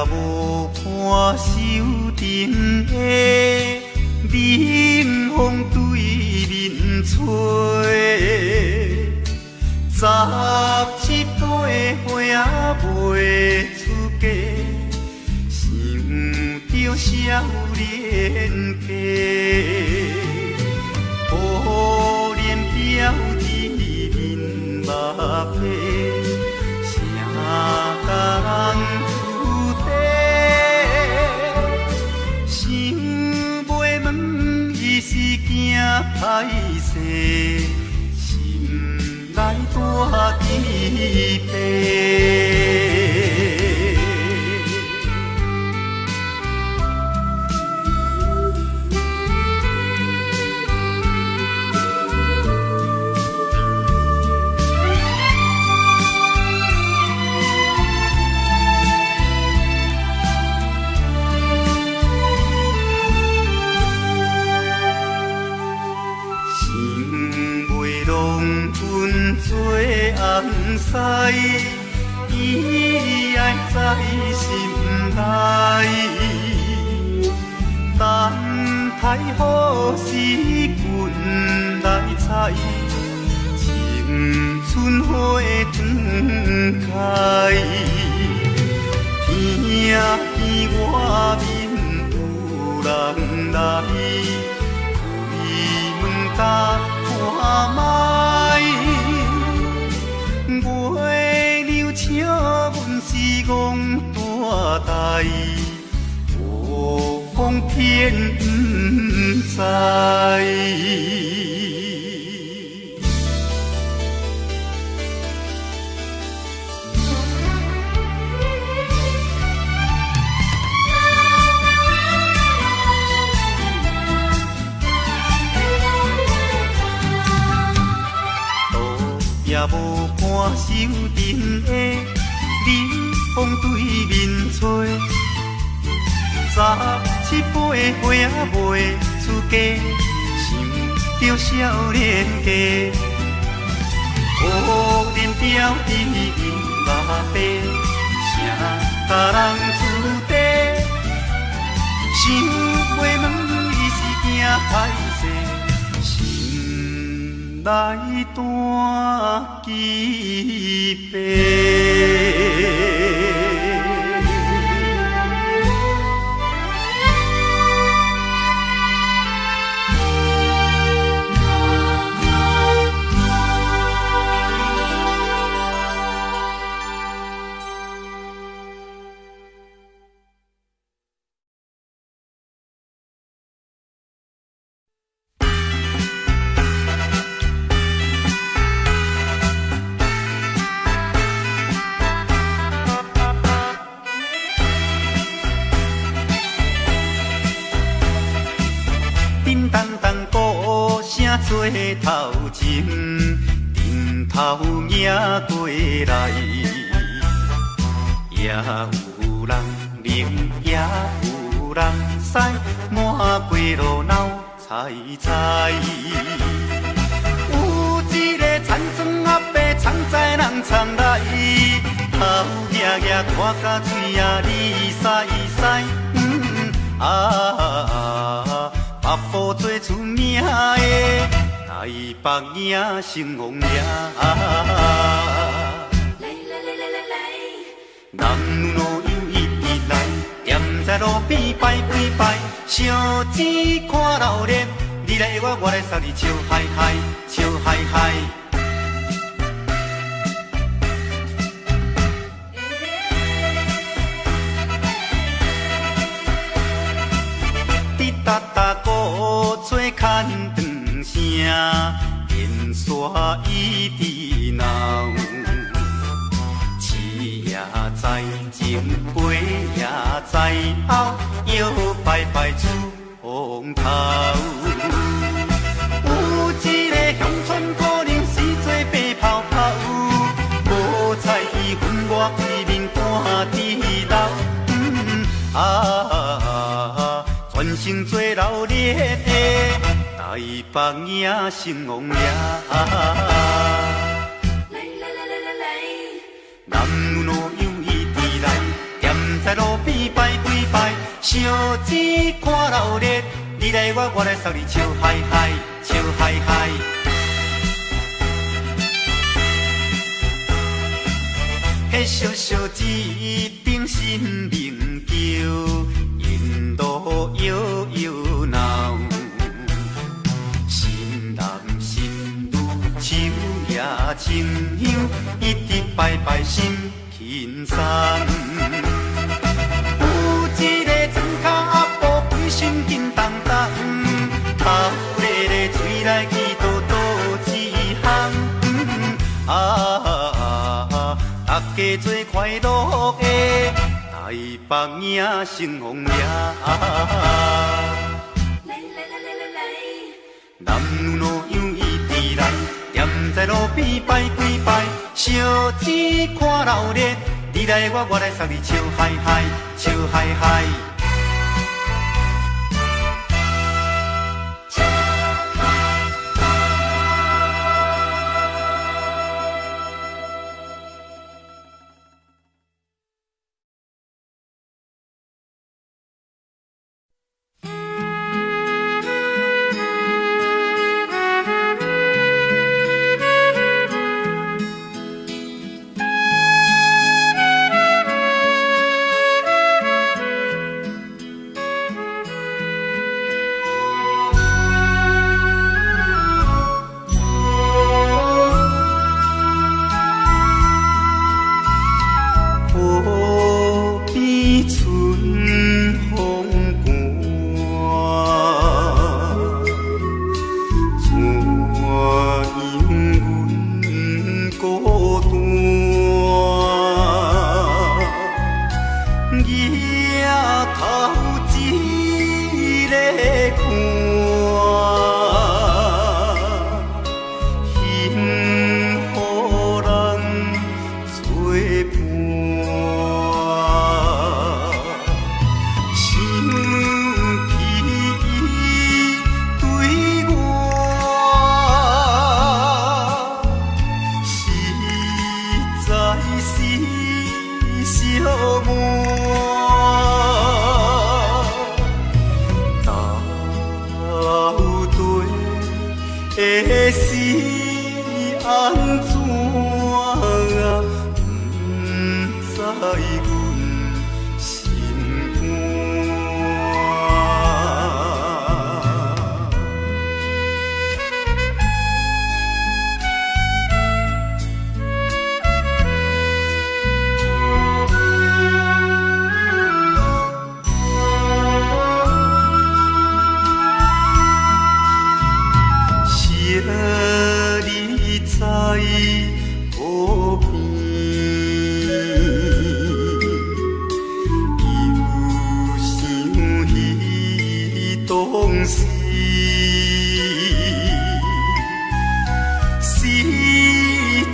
无看守阵的冷风对面吹，十七八岁仔未出嫁，想著少年家，可怜表姊面目白，啥甲人出地？想袂问伊是惊歹势，心内大起白。想袂拢阮做翁婿，伊爱在心内。等待好时君来采，青春花长开。听见外面有人来，开门甲看觅，月娘笑阮是戆大代，无风天不知。也无看守阵的冷风对面吹，十七八岁仔未出嫁，想著少年家，可怜表弟面目白，啥甲人出地？想袂问伊是惊歹势，心内大起白。叮当当鼓声做头前，阵头迎过来，也有人冷，也有人驶，满街路闹彩彩。有一个田庄阿伯，藏在人藏内，头额额看甲嘴仔你屎屎，啊。北部最出名的台北影成王爷。男女老幼一直来，踮在路边摆几摆，小钱看闹热，你来我，我来送你笑嗨嗨，笑嗨嗨。滴答答鼓吹牵长声，电线一直闹。市也知，前辈也知，后摇摆摆出风头。有一个乡村姑娘是做白泡泡，无彩伊分外规面赶伫流。啊！全城做闹热的台北影成王爷。男女老幼一直来，踮在路边小子看闹热，你来我，我来送你笑嗨嗨，笑嗨嗨。彼小小一顶新明桥，沿路摇摇闹，新男新女手举清香，一直拜拜心轻松。有一个庄跤阿婆，规身紧当当，头咧咧嘴内祈祷倒一项，啊！大家做快乐的台北影成风掠。男女老幼一直来，踮在路边拜几摆，小子看闹热，你来我，我来送你笑嗨嗨，笑嗨嗨。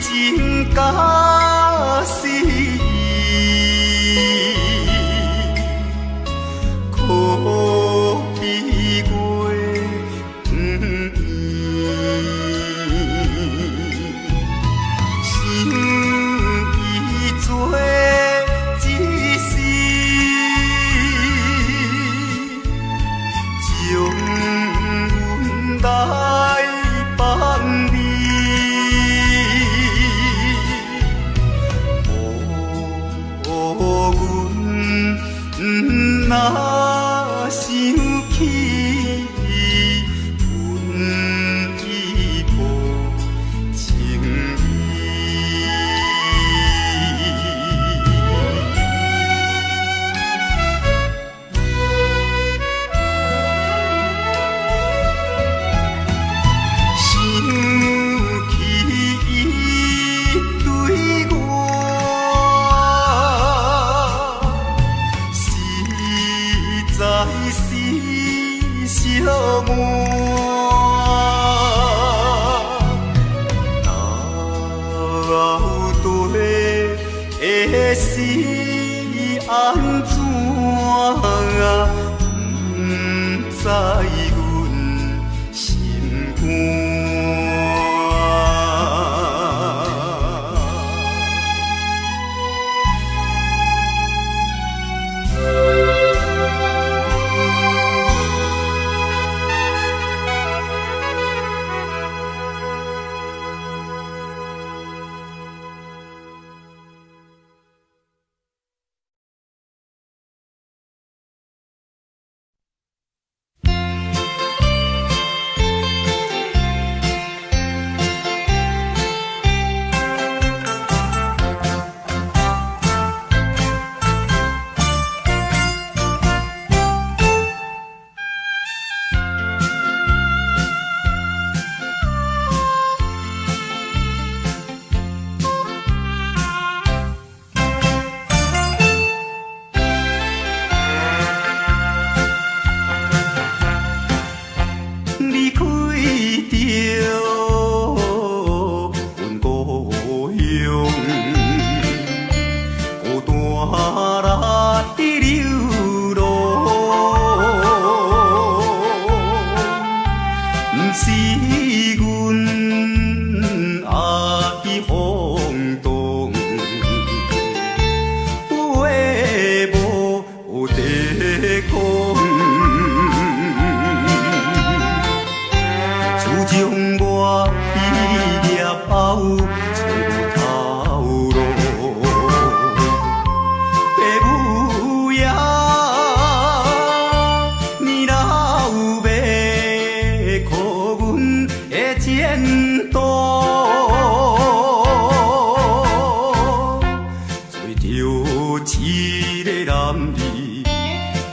心肝。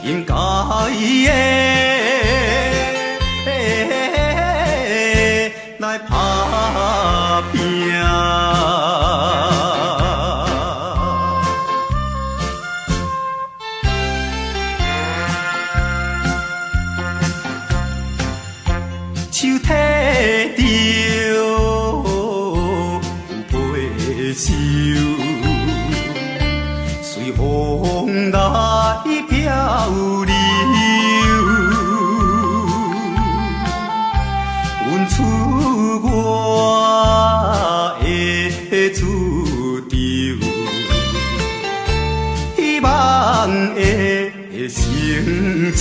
應該的來拍拚。手提著有皮袖，隨風來漂流。阮出我的主張，希望會成就。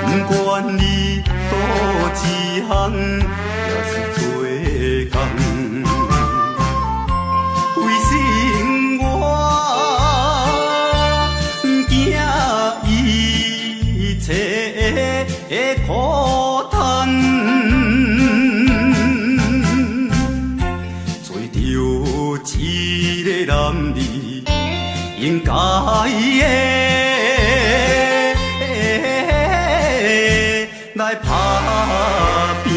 不管你倒一行，也是做工，為生活不驚一切的苦嘆，做著一个男兒應該的來拍拚。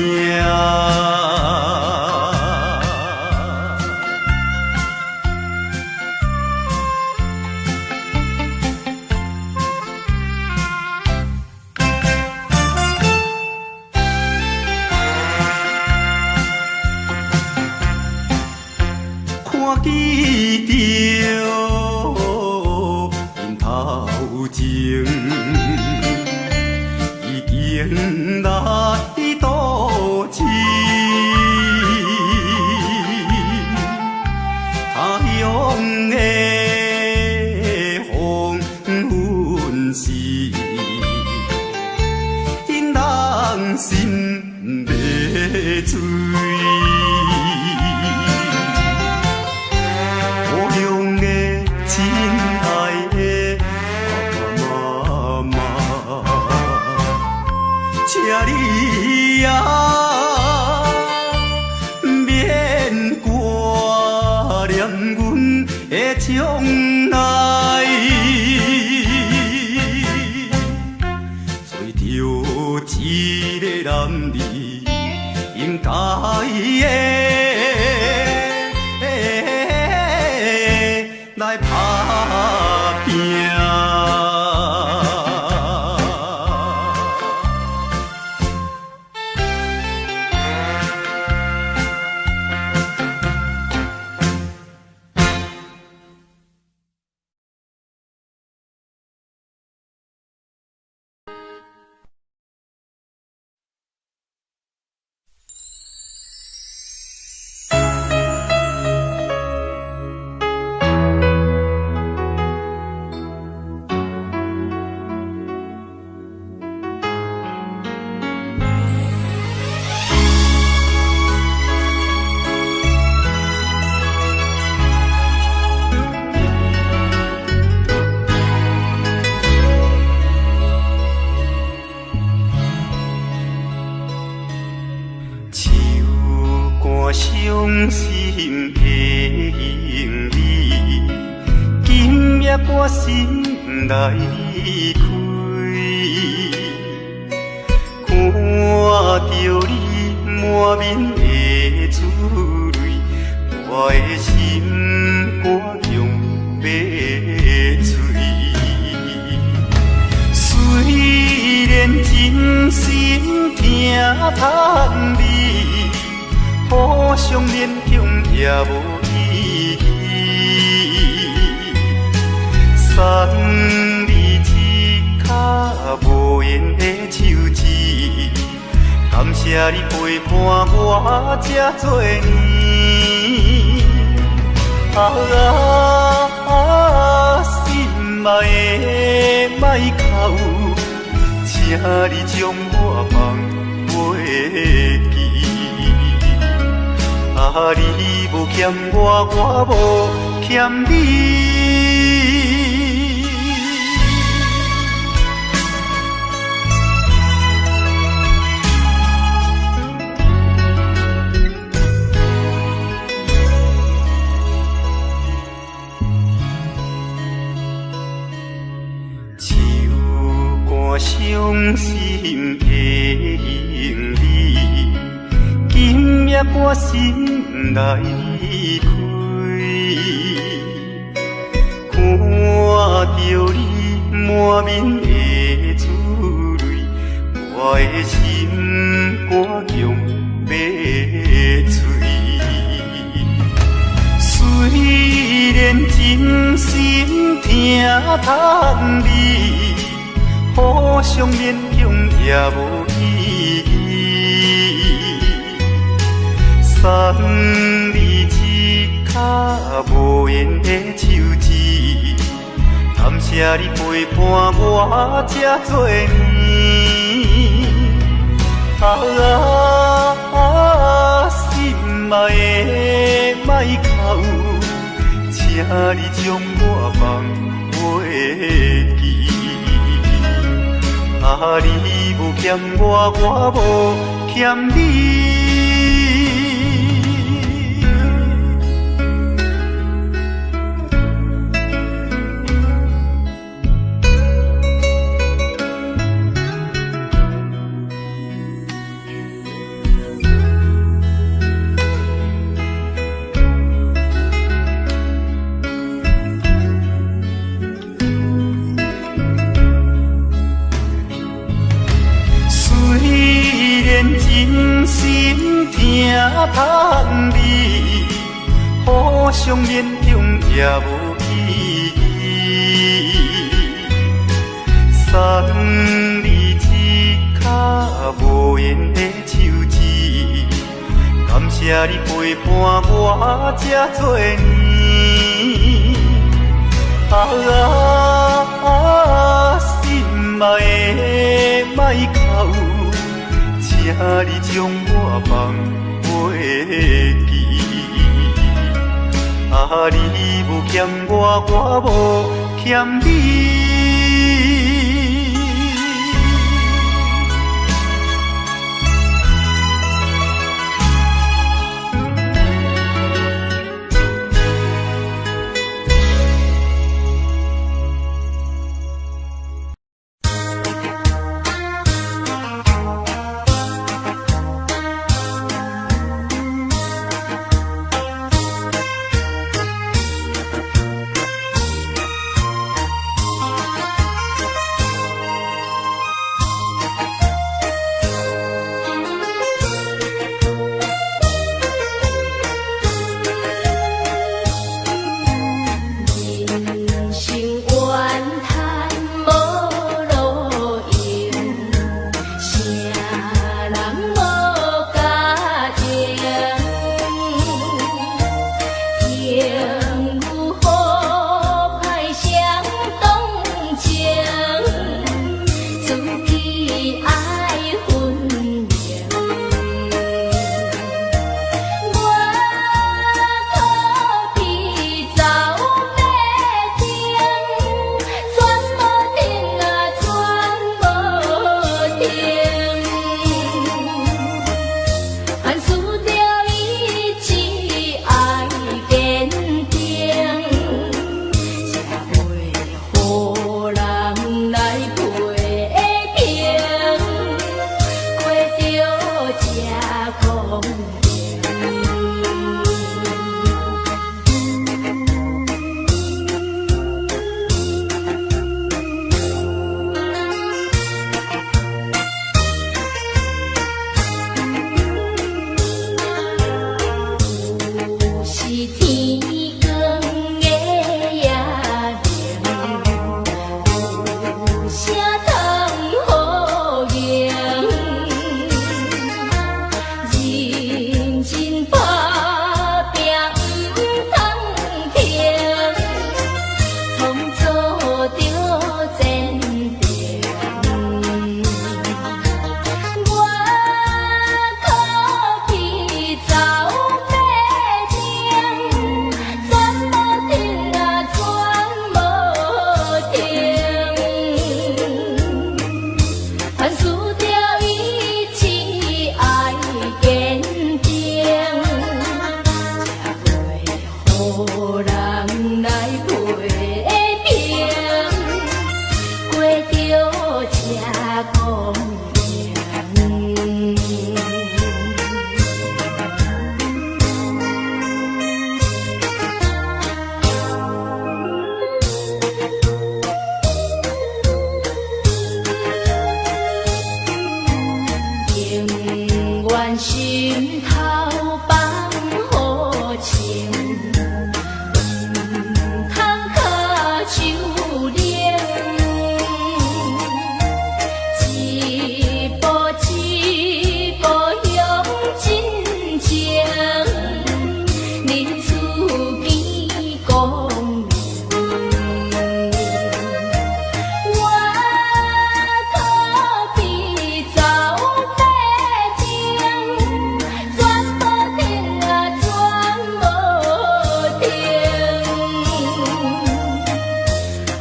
看見著面頭前已經來倒市，他鄉的黃昏時，引人心欲醉。故鄉的親愛的爸爸媽媽，請你啊，免掛念阮的將來，做著一个男兒應該的來拍拚。手肝傷心的行李，今夜我心內離開，看著你滿面的珠淚，我的心肝強欲碎。雖然真心疼叹你，互相勉強也無意義。送你一跤無緣的手指，感謝你陪伴我這多年。啊啊，心愛的莫哭，請你將我放袂記。啊，你無欠我，我無欠你。傷心的行李，今夜我心內開。看著你滿面的珠淚，我的心肝強欲碎。雖然真心疼痛你，互相勉強也無意義。送你一跤無緣的手指，感謝你陪伴我這多年。啊，心愛的莫哭，請你將我放袂記。啊，你無欠我，我無欠你。真心疼痛你，互相勉強也無意義。送你一跤無緣的手指，感謝你陪伴我這多年。啊，心愛的莫哭，請你將我放袂記。啊，你無欠我，我無欠你。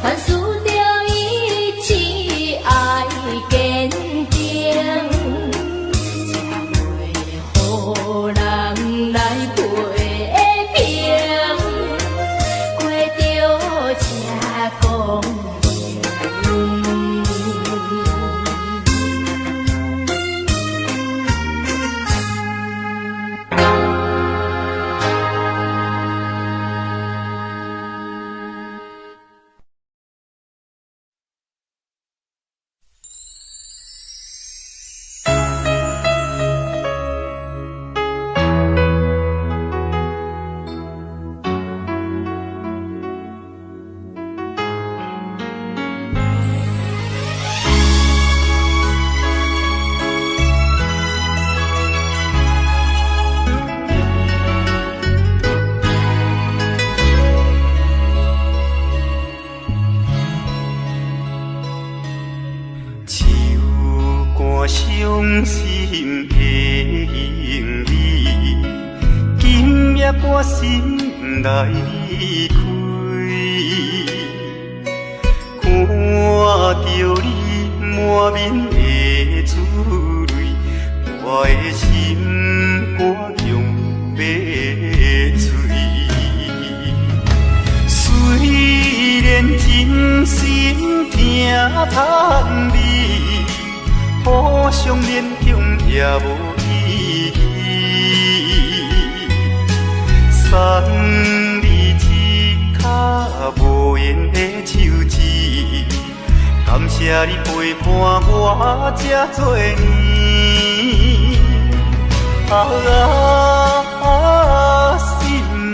凡事著一起愛堅定，才袂予人來批評，過著這光榮。手肝傷心的行李，今夜我心內離開，看著你滿面的珠淚，我的心肝強欲碎。雖然真心疼痛你，互相勉強也無意義。送你一跤無緣的手指，感謝你陪伴我這多年。啊啊，心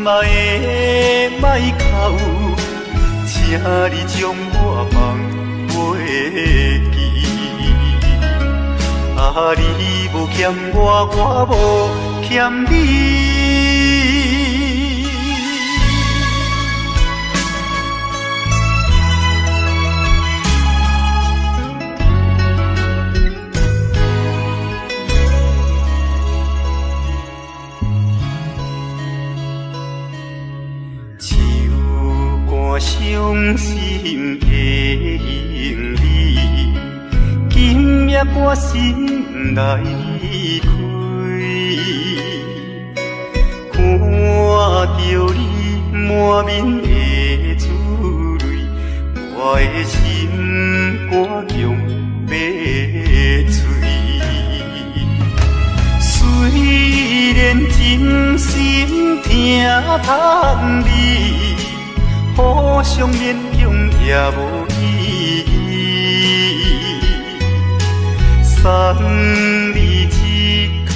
愛的莫哭，請你將我放袂記。啊，你無欠我，我無欠你。手肝傷心的行李，今夜我心內離開，看著你滿面的珠淚，我的心肝強欲碎。雖然真心疼痛你，互相勉強也無意義。送你一跤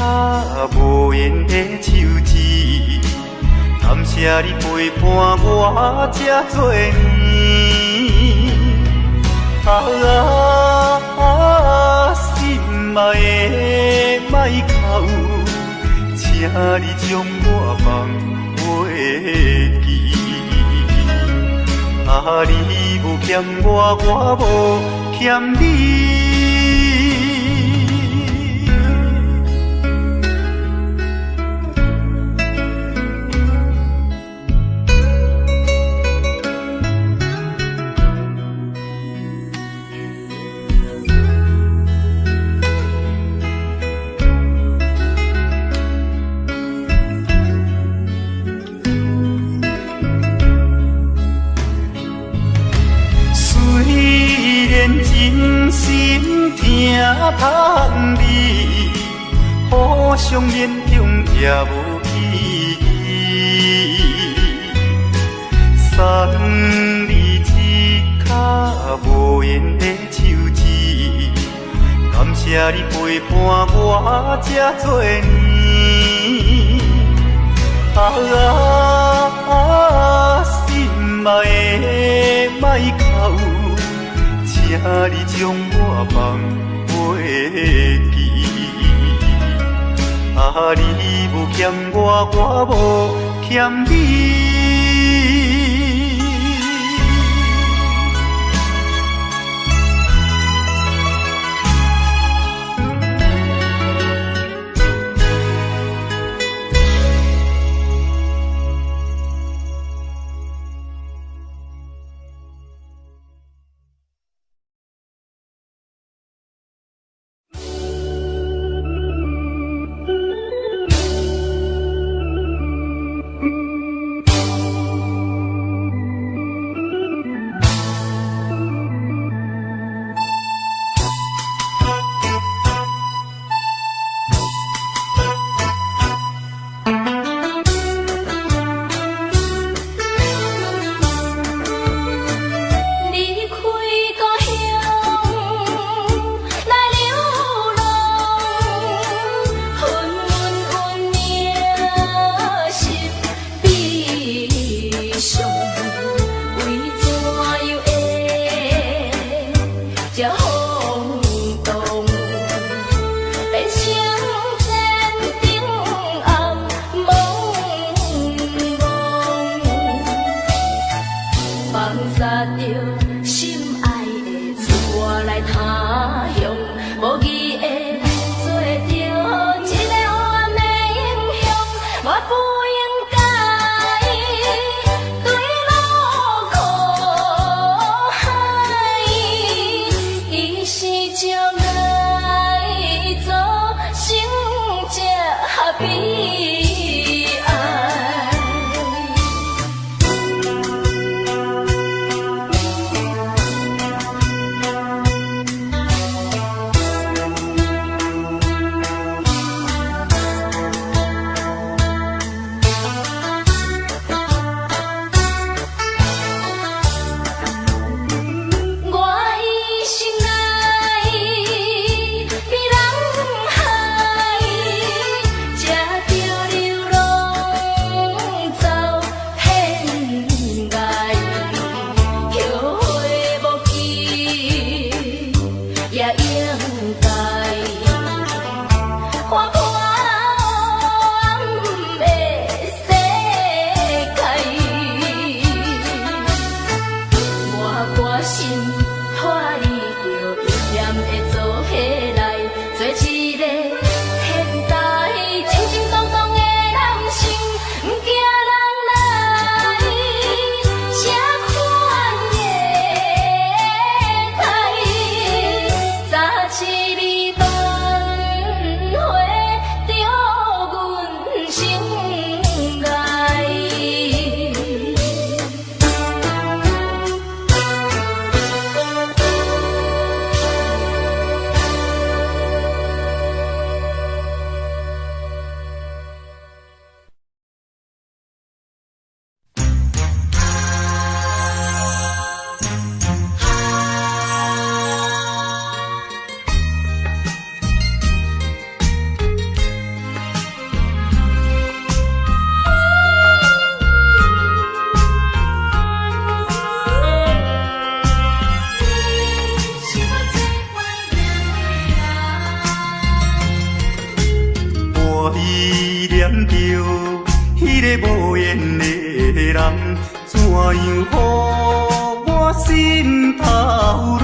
無緣的手指，感謝你陪伴我這多年。啊啊，心愛的莫哭，請你將我放袂記。啊，你無欠我，我無欠你。雖然真心疼痛你，互相勉強也無意義。送你一跤無緣的手指，感謝你陪伴我這多年。啊啊，心愛的莫哭，請你將我放袂記。啊，你無欠我，我無欠你。放殺著心愛的出來他鄉，無義的做著一个黑暗的英雄，我不應該墜落苦海，伊是將愛造成這悲哀。我一生來比人海，才著流浪走天涯，後悔無及也應該。看破黑暗的世界，我決心脫離著陰險的做伙來，做一个現代真正獨當的男性，毋驚人來啥款的待，早起你挽回著阮心愛。你是我最懷念的人。我依戀著彼个無緣的人，怎樣予我心頭亂？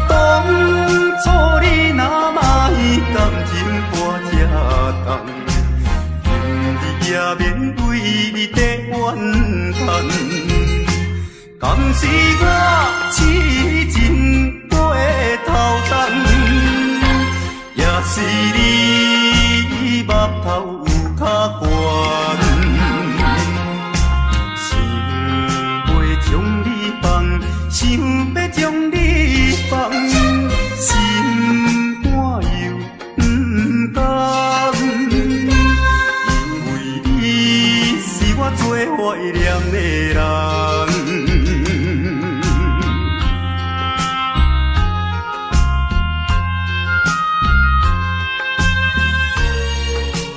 當初你若莫感情看這重，今日也免為你在怨嘆。敢是我痴情過頭重？也是你目頭有較懸，想欲將你放，想欲將你放，心肝又毋甘，因為你是我最懷念的人。你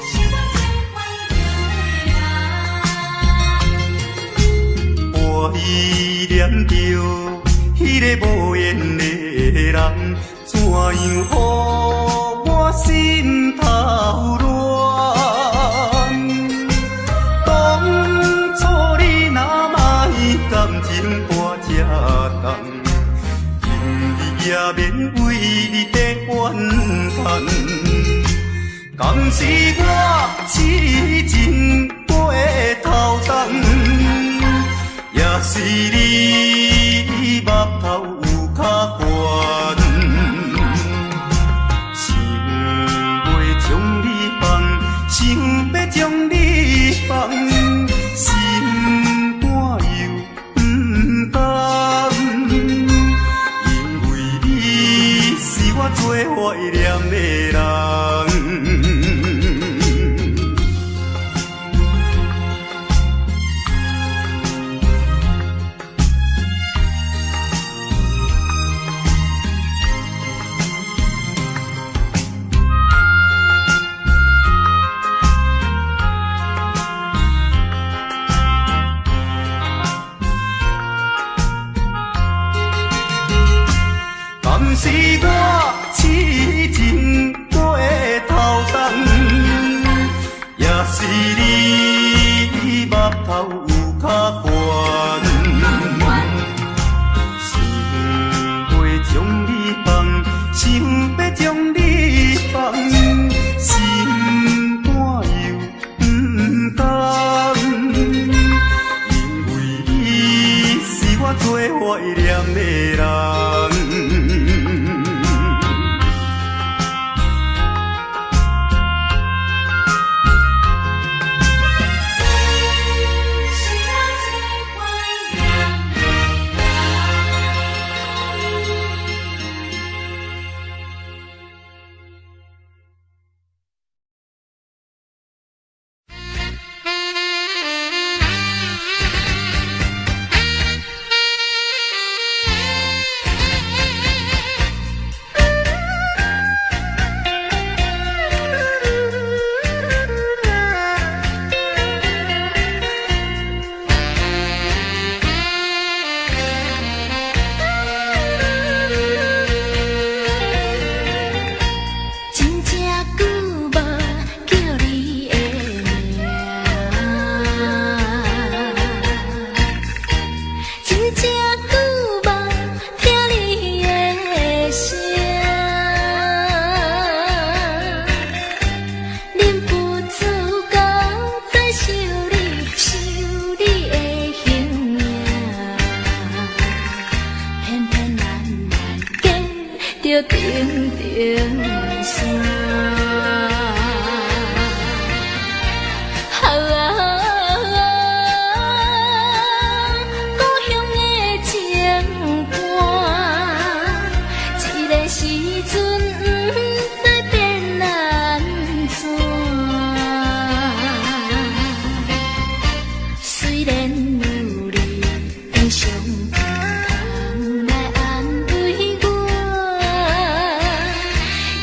是我最懷念的人。我依戀著彼个無緣的人，怎樣予我心頭亂？當初你若莫感情看這重，今日也免為你在怨嘆。敢是我痴情過頭重？也是你目頭有較懸，想欲將你放，想欲將你放，心肝又毋甘，因為你是我最懷念的人。敢是我痴情過頭重，也是你目頭有較懸。想欲將你放，想欲將你放，心肝又毋甘。因為你是我最懷念的人。是我最懷念的人。真正久無叫你的名，真正久無聽你的聲，忍不住閣再想你，想你的形影，偏偏咱來隔著重重山。啊，故鄉的情歌，這个時陣不知變按怎。雖然有你的傷痛來安慰我，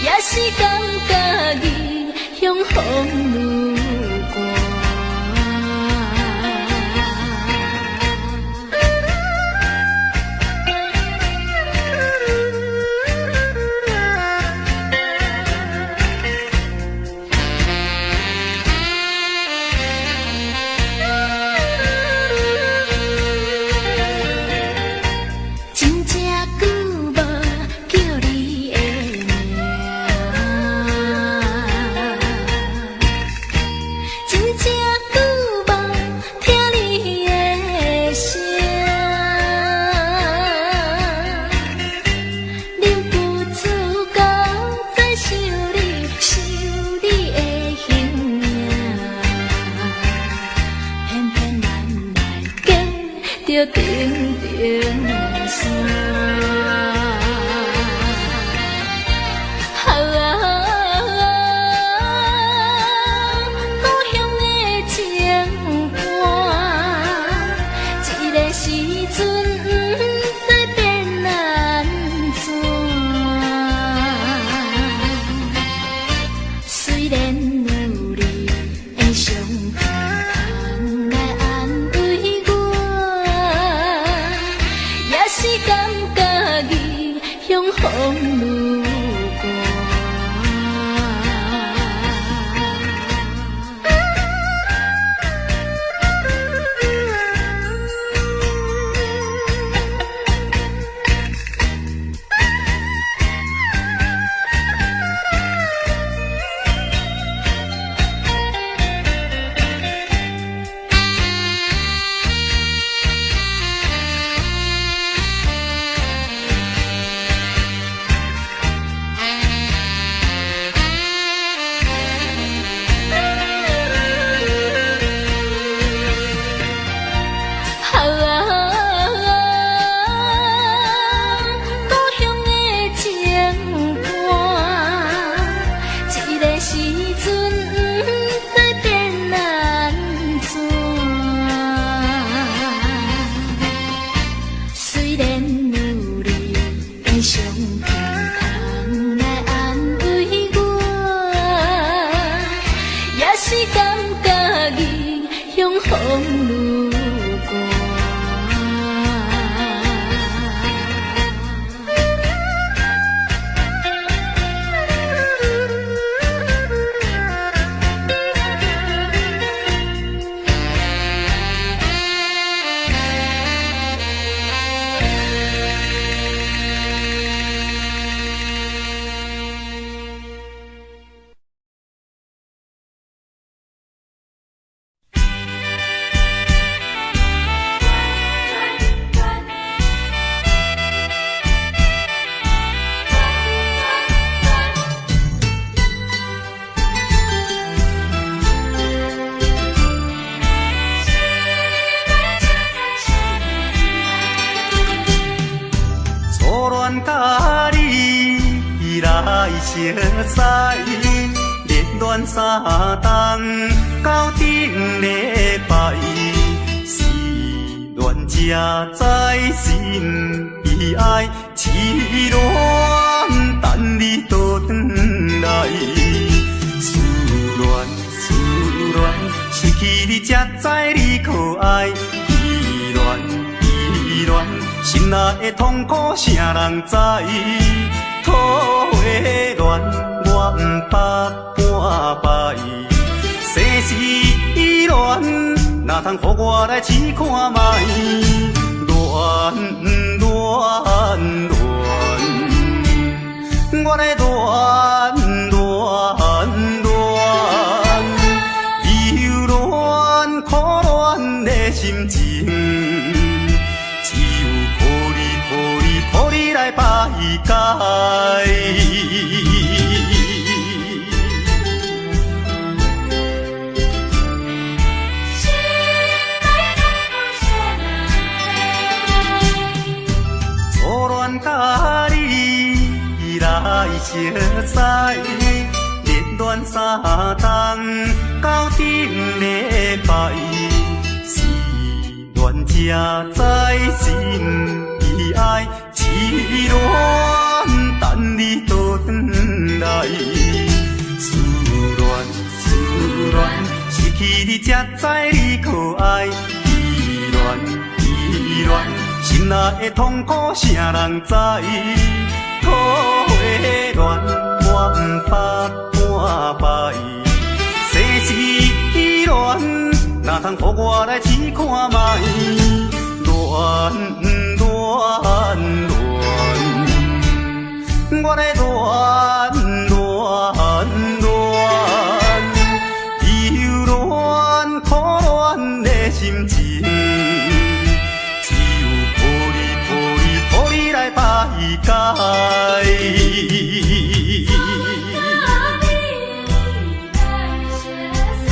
也是感覺異鄉風愈寒。真正久無叫你的名，真正久無聽你的聲，忍不住閣再想你，想你的形影，偏偏咱來隔著重重山。啊，故鄉的情歌，這个時陣不知變按怎。雖然有你的傷痛來安慰我，也是感覺熟似，熱戀三冬到頂禮拜，失戀才知心悲哀，痴戀等你倒轉來。思戀思戀，失去你才知你可愛，依戀依戀，心內的痛苦啥人知？桃花戀，我毋捌半擺，世事依戀，哪通予我來試看覓？戀戀戀，我咧戀戀戀，留戀苦戀的心情，只有苦你苦你苦你來排解。心內痛苦啥人知？初戀佮你來熟似，熱戀三冬到頂禮拜，失戀才知心悲哀，痴戀等你倒轉來。思戀思戀，失去你才知你可愛，依戀依戀，心內的痛苦啥人知？桃花戀，我毋捌半擺，世事依戀，哪通予我來試看覓？戀戀戀，我咧戀戀戀，留戀苦戀的心情，只有苦你苦你苦你來排解。初戀佮你來熟似，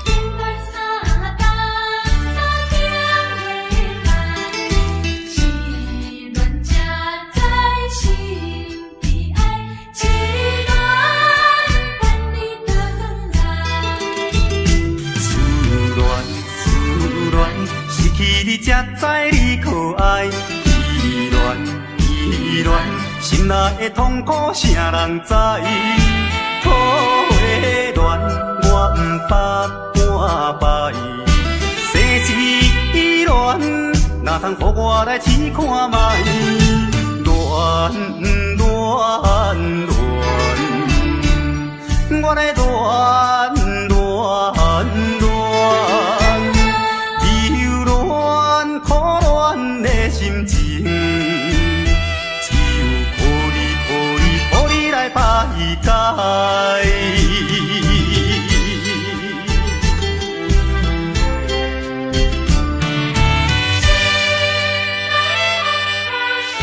熱戀三冬到頂禮拜，失戀才知心悲哀，痴戀等你倒轉來。思戀思戀，失去你才知你可愛，依戀依戀，心內的痛苦啥人知？桃花戀，我毋捌半擺，世事依戀，哪通予我來試看覓？戀戀戀，我咧戀戀戀，留戀苦戀的心情，只有苦你苦你苦你來排解。心內痛苦啥人知？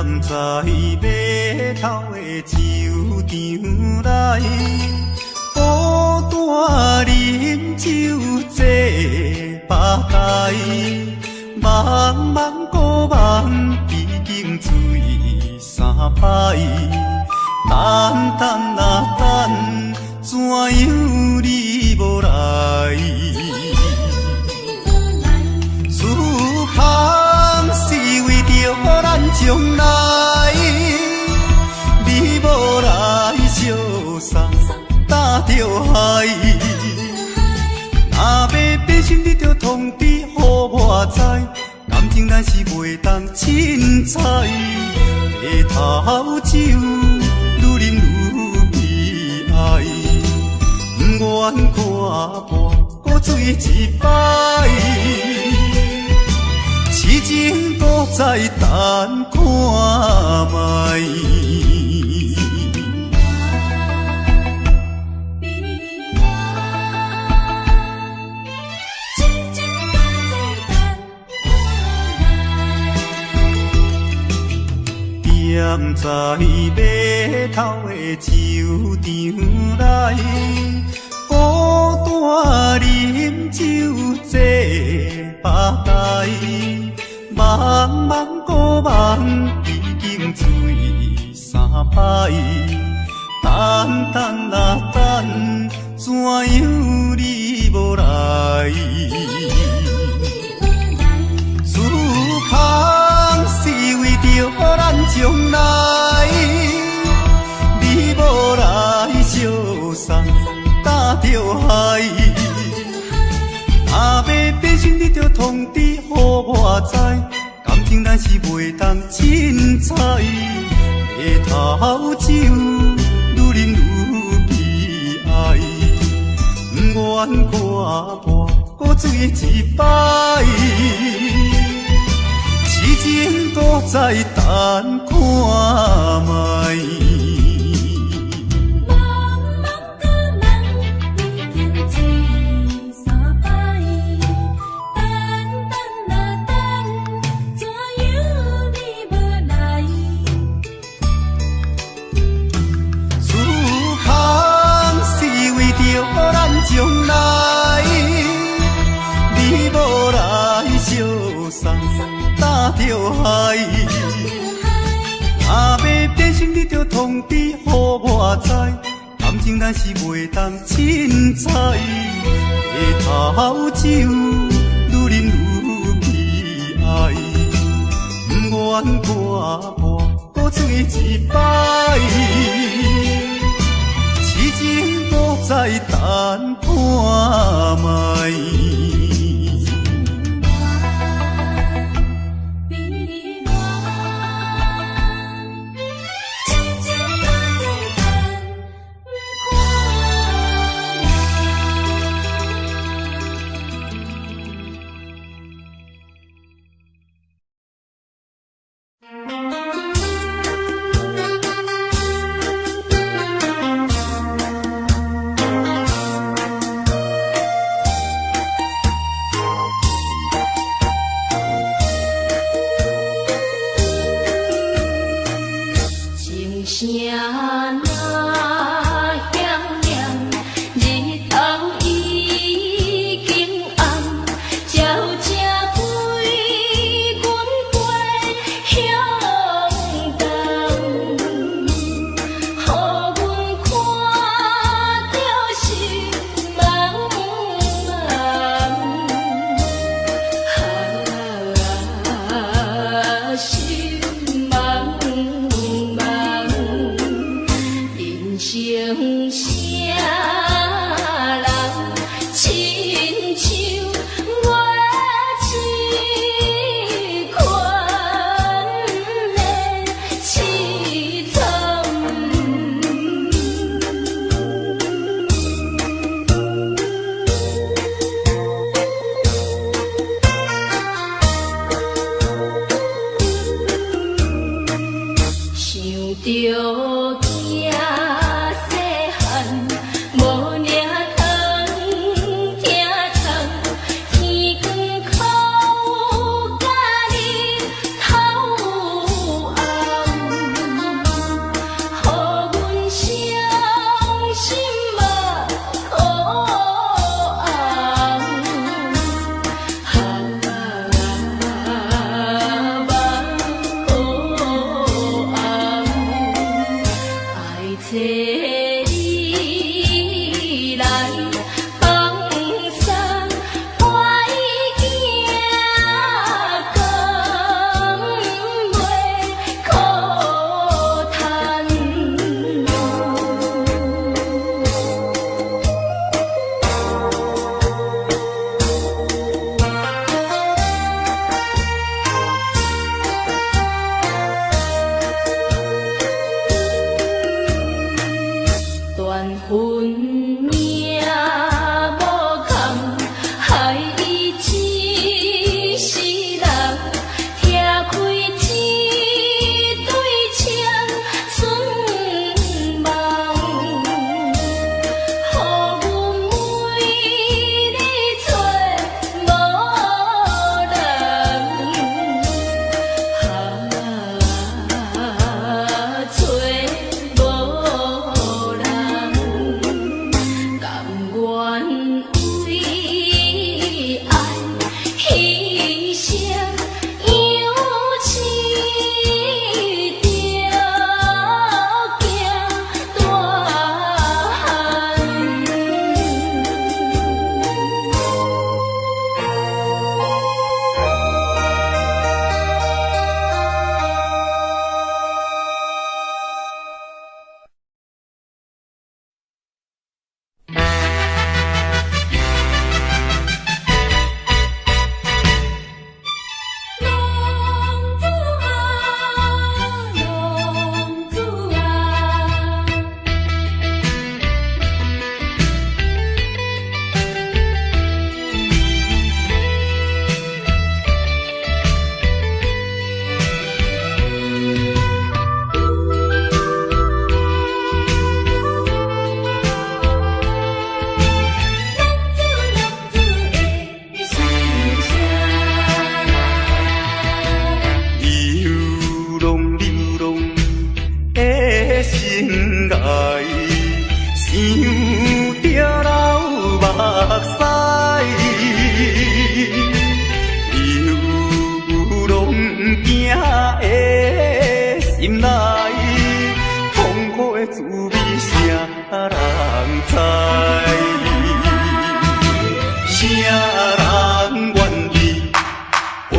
踮在碼頭的酒場內，孤單啉酒坐吧台，茫茫孤夢已經醉三擺，等等啊等，怎樣你無來？此空是為著咱將來，你無來相送擔著海。若欲變心，你著通知予我知，感情咱是袂當凊彩。白頭酒愈啉愈悲哀，毋願看破，閣醉一擺。痴情閣再等看覓。痴情閣再等看覓。踮在碼頭的酒場內，孤單啉酒坐吧台，茫茫孤夢已經醉三擺，等等啊等，怎樣你無來？此空是為著咱將來，你無來相送擔著海。若欲變心，你著通知予我知，感情咱是袂當凊彩。白頭酒愈啉愈悲哀，毋願看破，閣醉一擺。痴情閣再等看覓。茫茫孤夢已經醉三擺，等等啊等，怎樣你無來？此空是為著咱將來，你無來相送擔著海。若欲變心，你著通知予我知，感情咱是袂當凊彩。白頭酒愈啉愈悲哀，毋願看破，閣醉一擺。痴情閣再等看覓。悲哀，痴情閣再等看覓。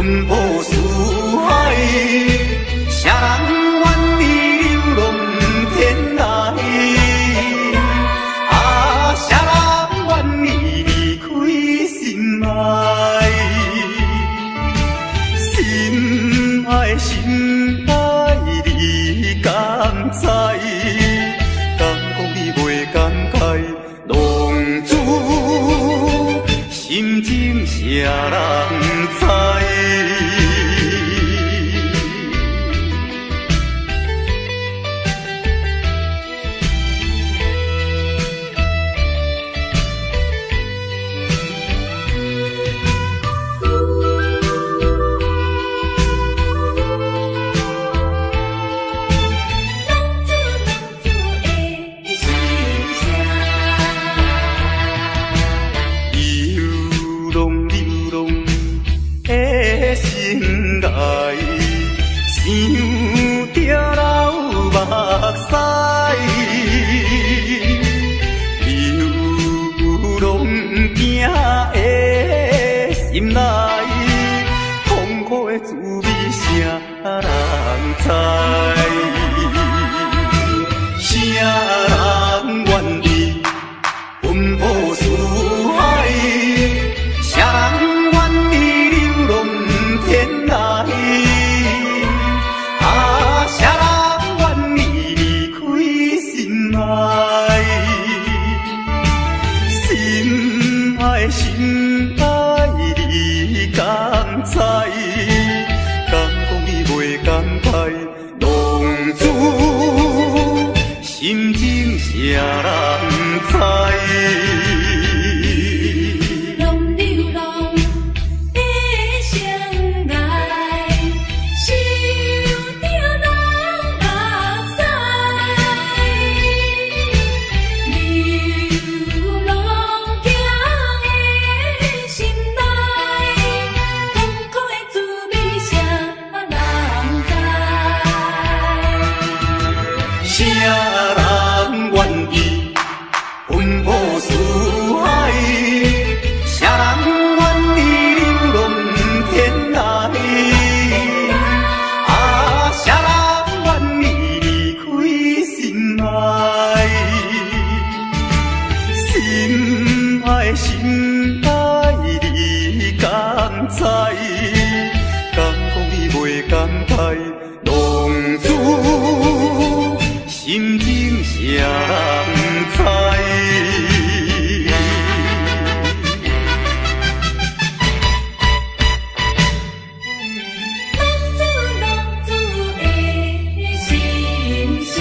奔波四海，啥人愿意流浪天涯？啊，啥人愿意離開心愛？心愛心愛，你敢知？敢講你袂感慨？浪子心情啥人知？浪子浪子的心聲。流浪流浪的心愛，想著流目屎。流浪囝的心內，痛苦的滋味啥人知？啥人願意奔波四海？啥人願意流浪天涯？啊，啥人願意離開心愛？心愛心愛，你敢知？敢講你袂感慨？浪子心情啥人知？流浪流浪的生涯，想著流目屎。流浪囝的心內，痛苦的滋味啥人知？啥人願意奔波四海？啥人願意流浪天涯？啊，啥人願意離開心愛？心愛心愛，你敢知？敢講你袂感慨？浪子心情啥人知？浪子浪子的心聲。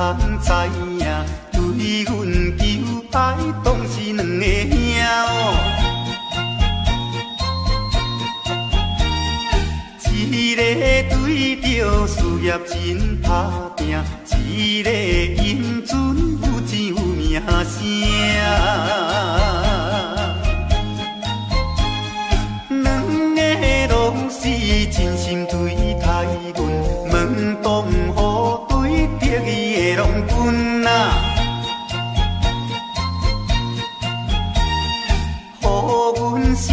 通知影，對阮求愛當是兩个兄哦。一个對著事業真拍拚，一個英俊有錢有名聲。兩个攏是真心對待阮，門當戶對得意的郎君啊，予阮心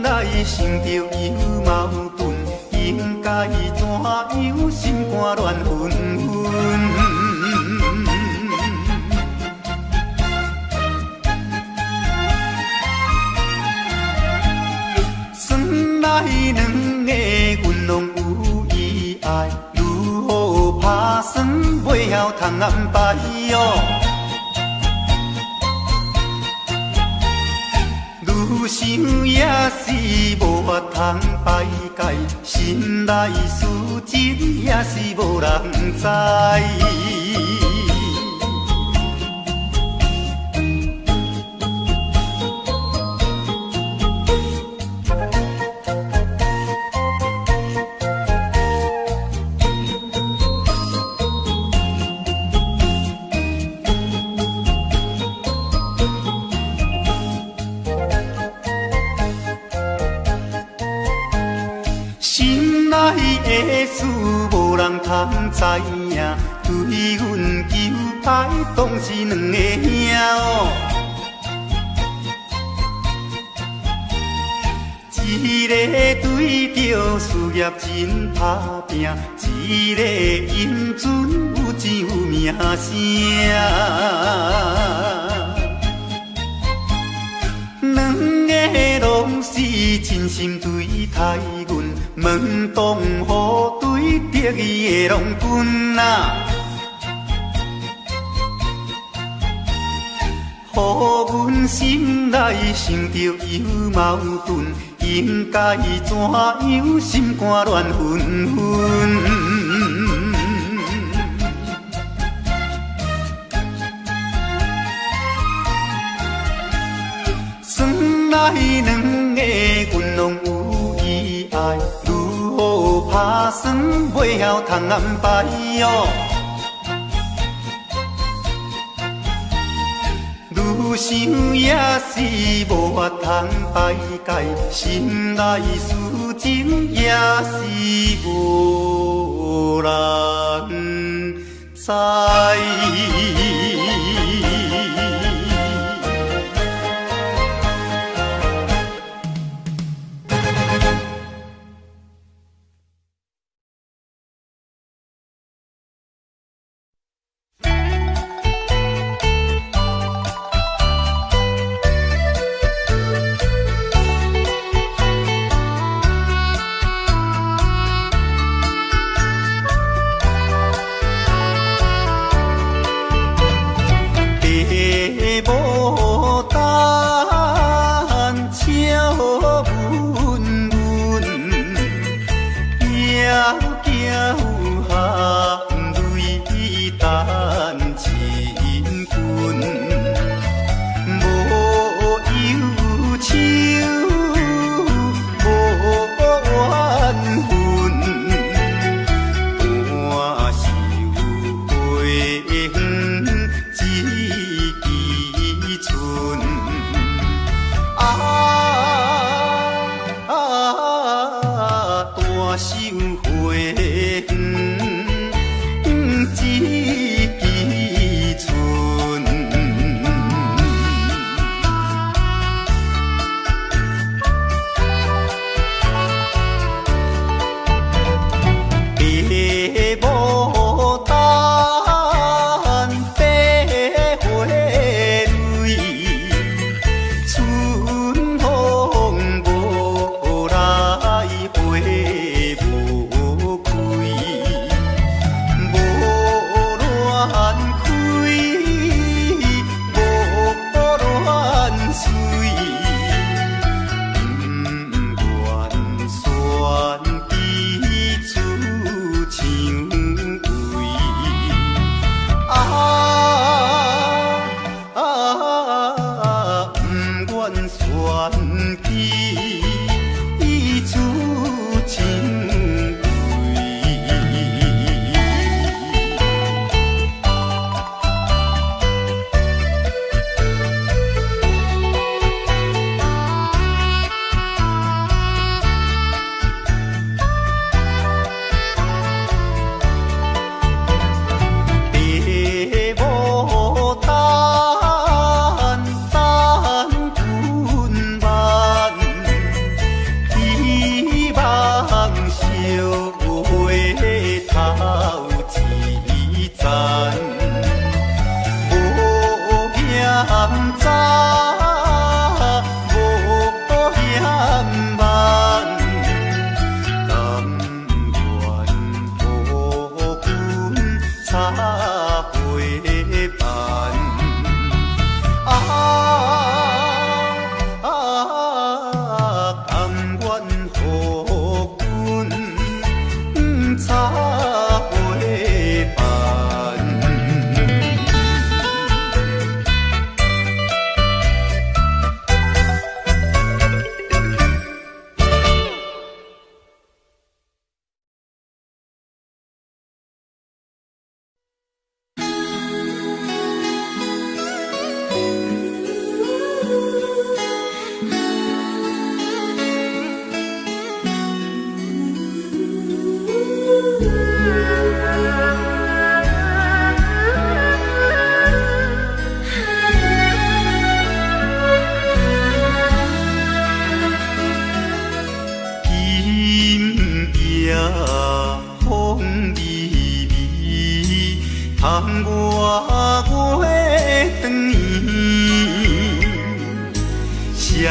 內想著有矛盾，應該怎樣心肝亂紛紛。算來兩个阮攏有意愛，如何拍算袂曉通安排哦。愈想也是無法通排解，心內事情也是無人知。心內的事無人通知影，對阮求愛當是兩个兄哦。一個對著事業真拍拚，一個英俊有錢有名聲。兩个攏是真心對待阮，門當戶對得意的郎君啊，予阮心內想著有矛盾，應該怎樣心肝亂紛紛。算來兩个阮攏有意愛，如何拍算袂曉通安排哦。愈想也是無法通排解，心內事情也是無人知。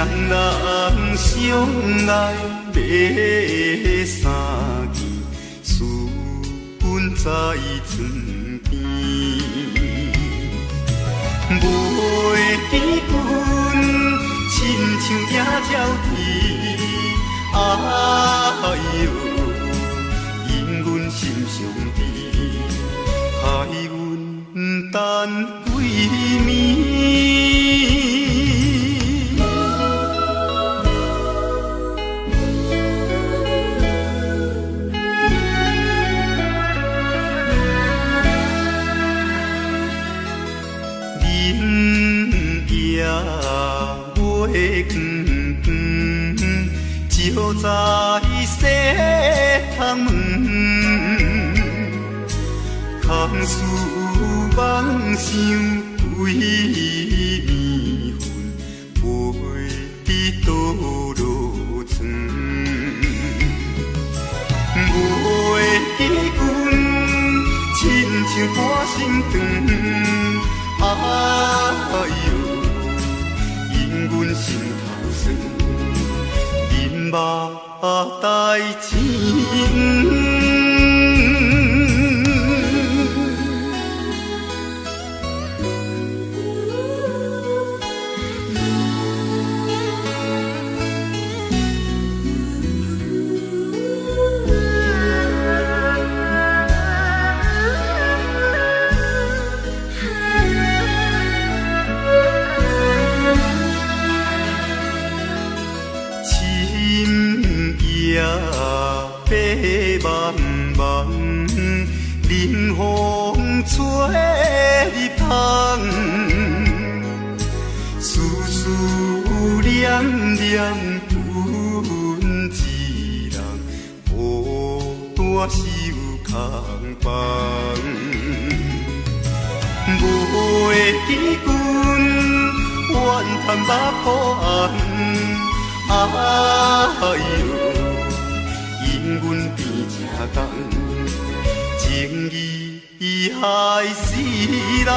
双人相愛買三件，思阮在床邊。袂記阮，親像野鳥啼，哎喲，因阮心傷悲，害阮等幾暝。月光光，照在西窗门，空思妄想规暝魂，飞伫倒落床。袂記阮，親像半生長，哎喲。阮心頭酸，面目帶青。白茫茫，冷風吹入窗，思思念念，阮一人孤單守空房。袂記阮，怨嘆目苦紅，哎喲。因阮變這工，情義害死人。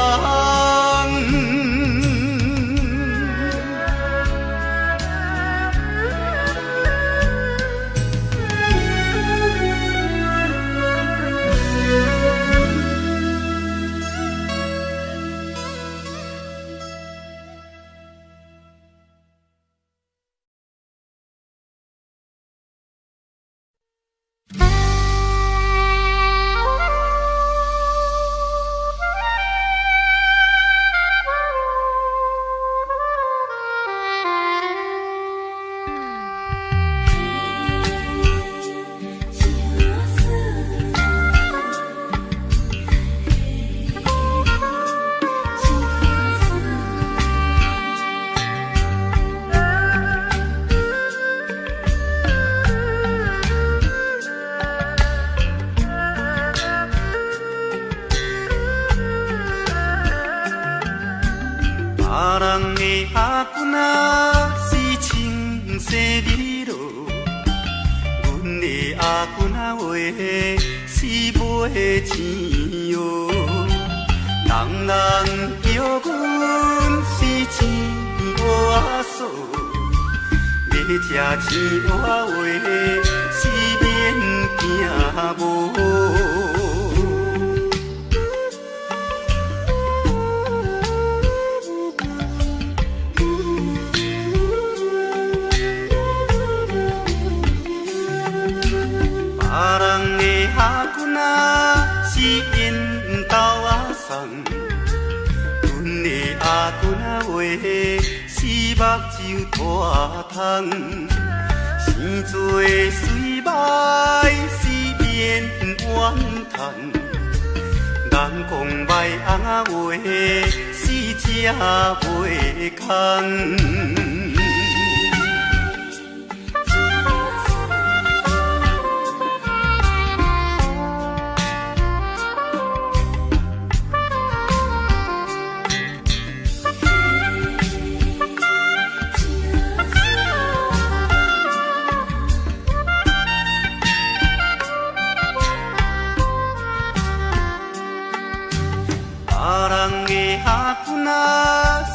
別人的阿公仔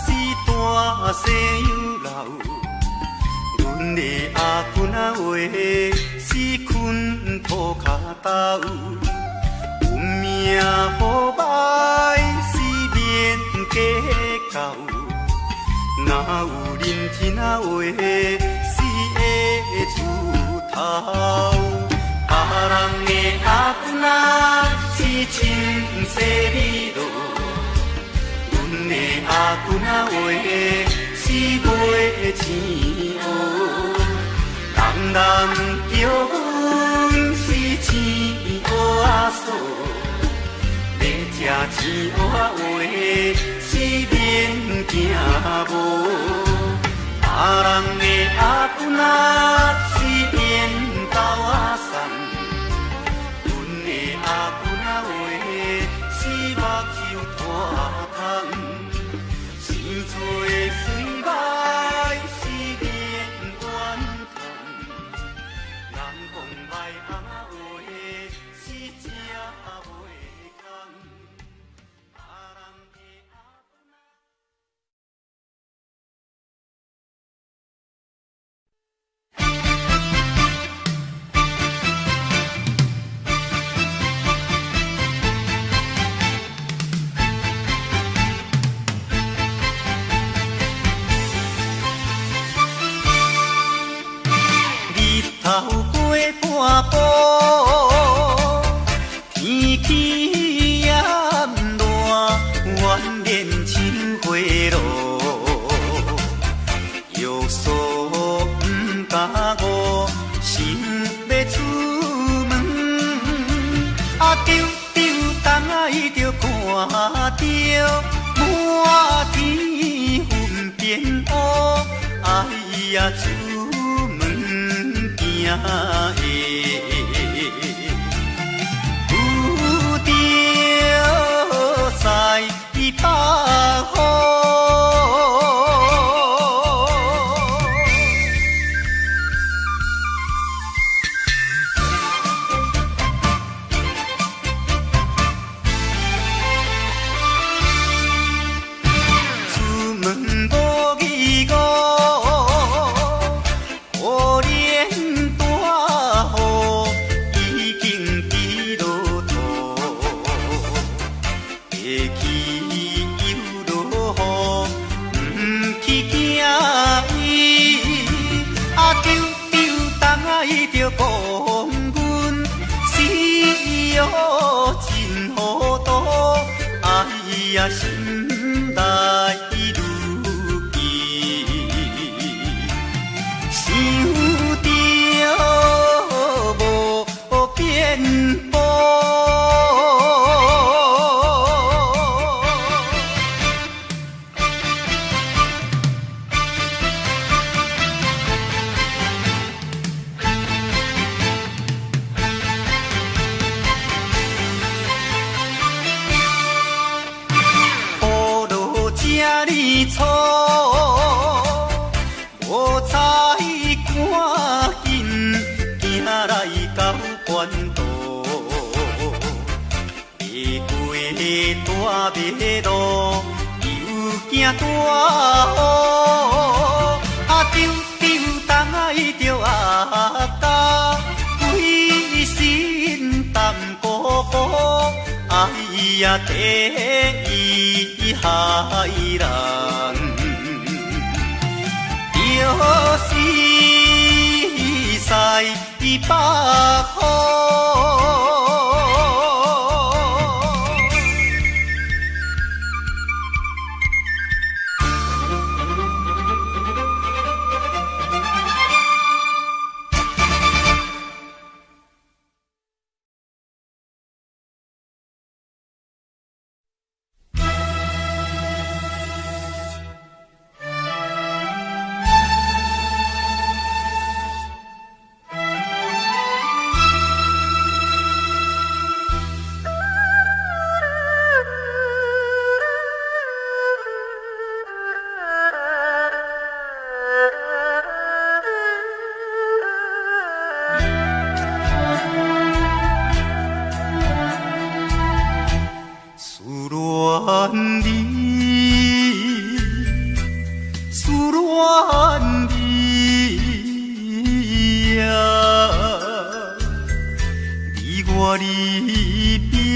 是大西洋佬，阮的阿公仔话是困涂跤兜，运命好歹是免计较，若有认天仔话是会出头。别人的阿公仔是穿西美罗，阮的阿公仔话是卖青蚵。人人叫阮是青蚵仔嫂，欲食青蚵仔话是免惊无。别人的阿公仔是缘投仔送，阮的阿公仔话是目睭拖空，生做水歹是免怨叹，人讲歹翁仔话是食袂空。别人的阿公仔。日頭過半晡，天氣炎熱，怨連像火爐，藥素毋敢误，想欲出門，啊，丟丟東仔伊就看著滿天雲變烏，哎呀，出門驚會遇著西北風。出門無疑誤，可憐大雨已經佇落土，下去又落雨，毋去驚伊。啊，丟丟東仔伊就講阮是予真糊塗，哎呀，心內愈記，想著無變步。雨落這呢粗，無彩趕緊行來到關渡，跨過大馬路，又驚大雨。啊，丟丟東仔伊著阿甲，規身澹糊糊，哎呀，第一害人，就是西北風。戀你，思戀你，我离别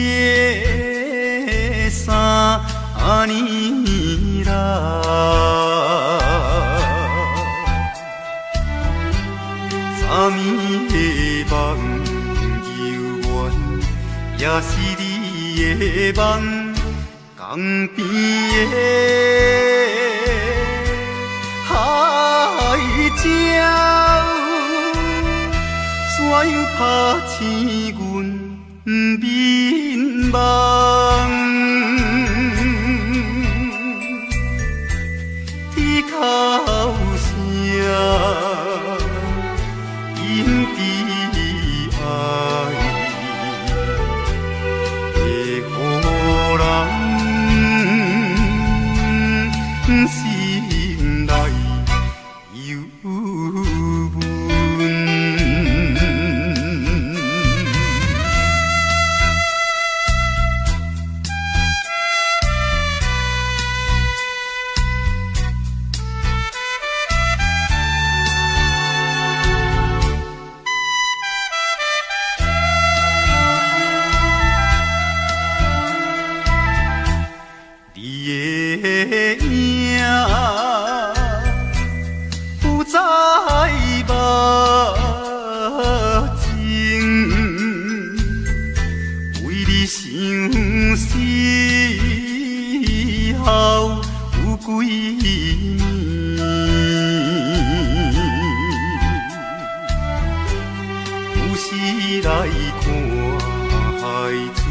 3年来，昨暝的梦犹原，也是你的梦，江边的海鸟，怎样拍醒阮眠梦？天哭声，因悲哀，会予人心内忧闷。你的影浮在目前，为你相思后有几暝，有时来看海水，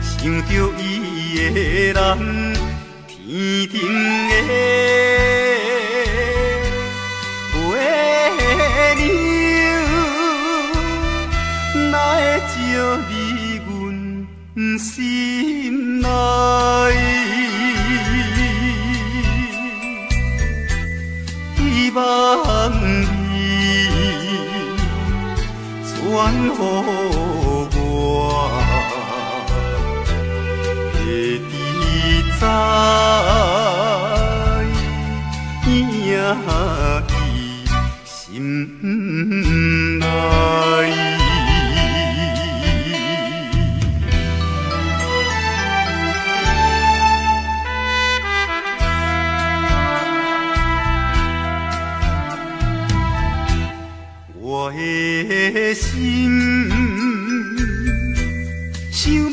想著伊的人，天顶的月娘，哪会照入阮心内？希望你传予我，会知影伊心内。我的心想欲飞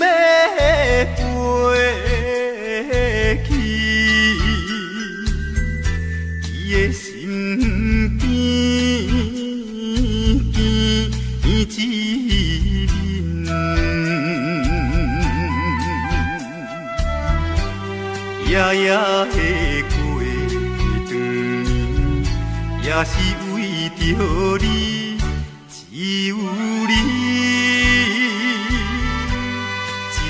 去，伊的身边见一面，夜夜的过长眠，也是为著你，只有你一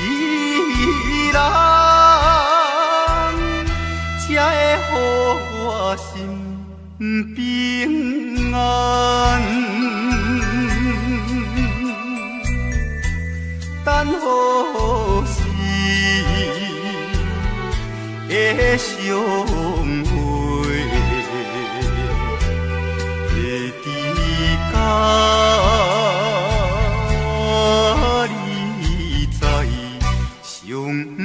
人，才会予我心平安。等何时会相会？会知甲你再相会。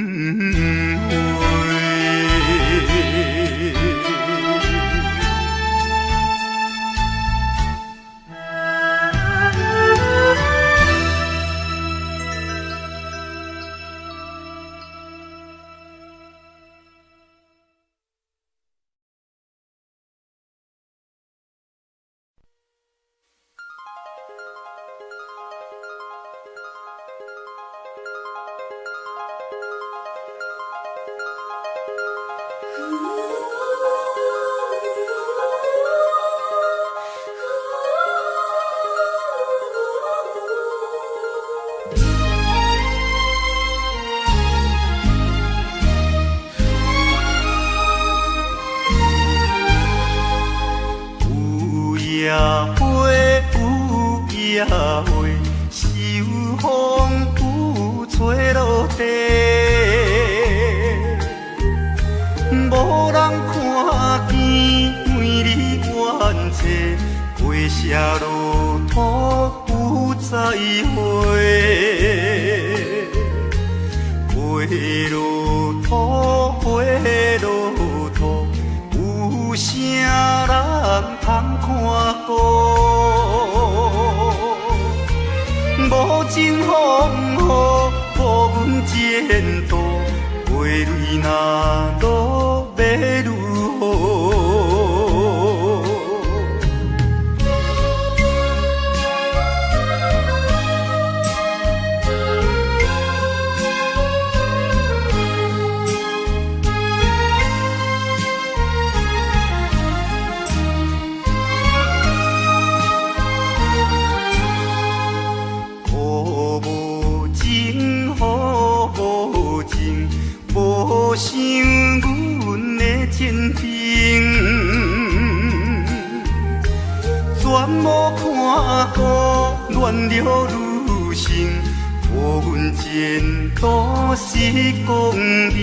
有野花，有野花，是有风有吹落地，无人看见，为你怨嗟，过谢路途不再回。落土，花落土，有啥人通看顾？無情風雨，無阮前途，花蕊若落欲如何？無想阮的真情，全無看顧暖流女性，予阮前途是光明。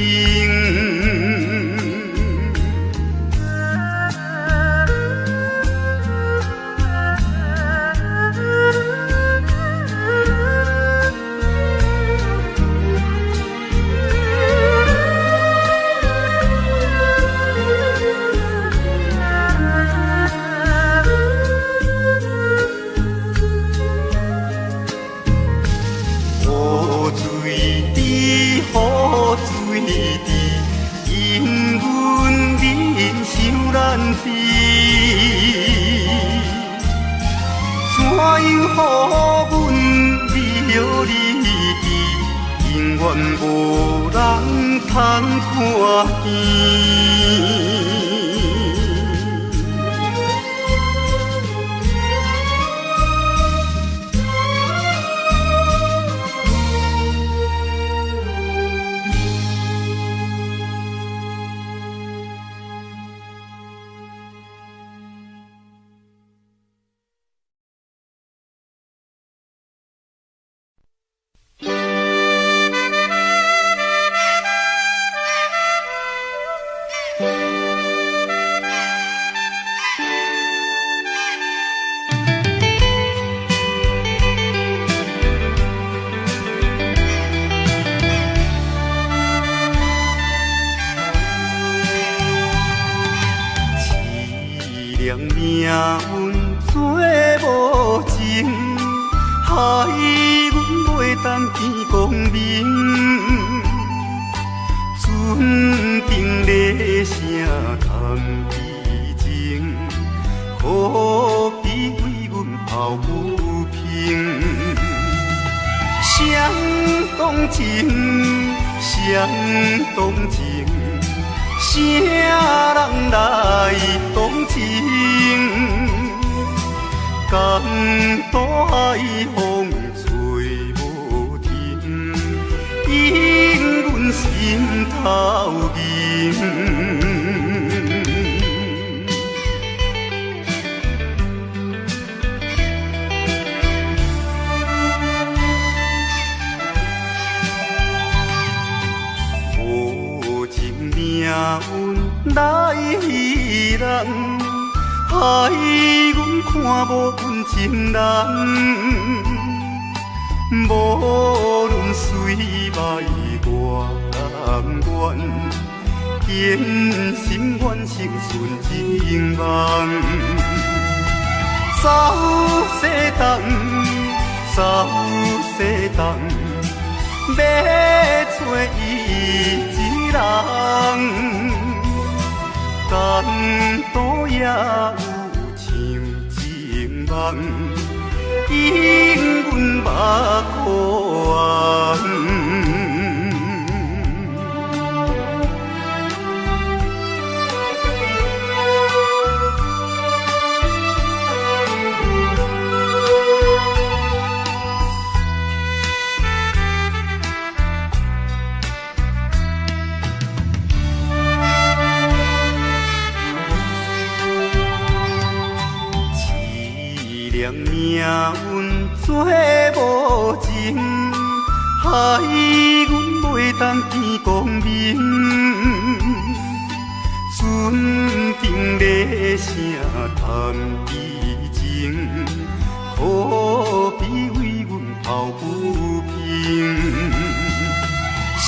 怎樣予阮美好離去，永遠無人通看見。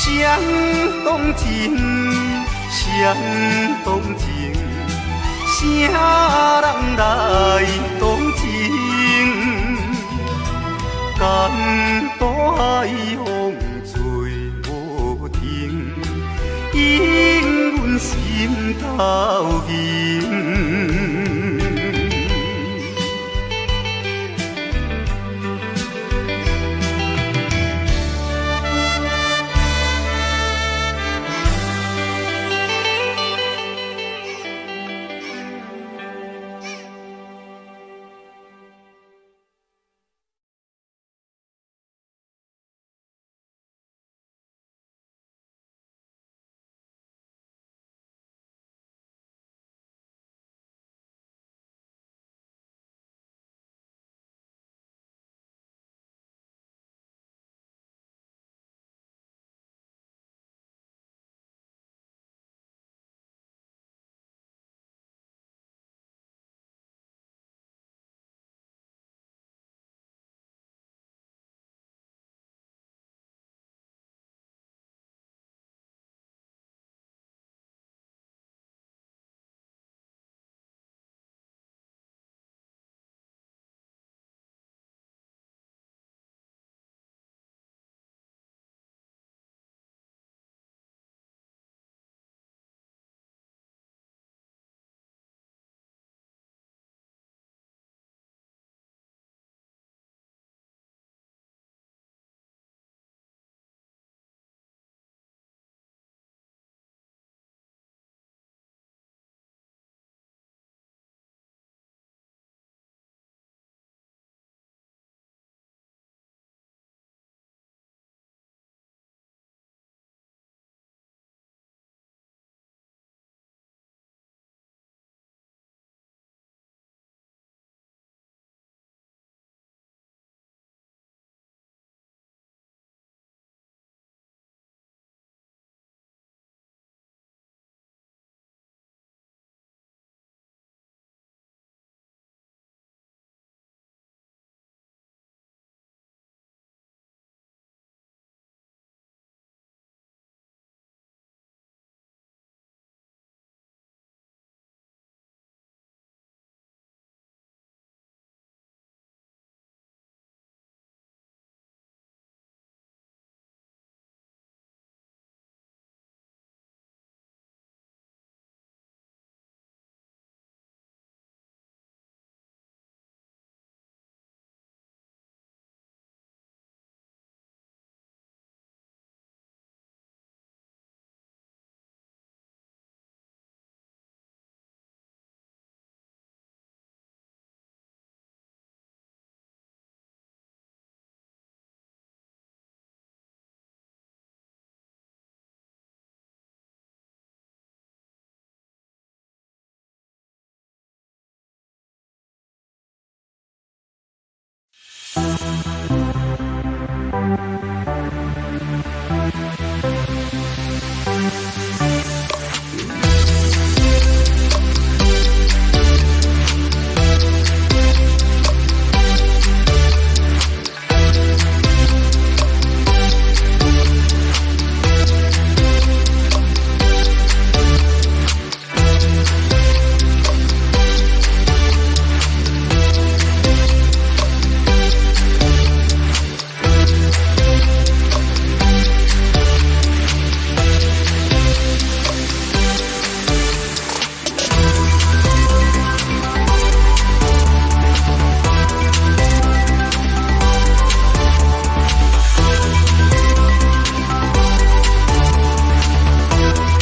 誰動情？誰動情？啥人來動情？江大風吹無停，引阮心頭緊。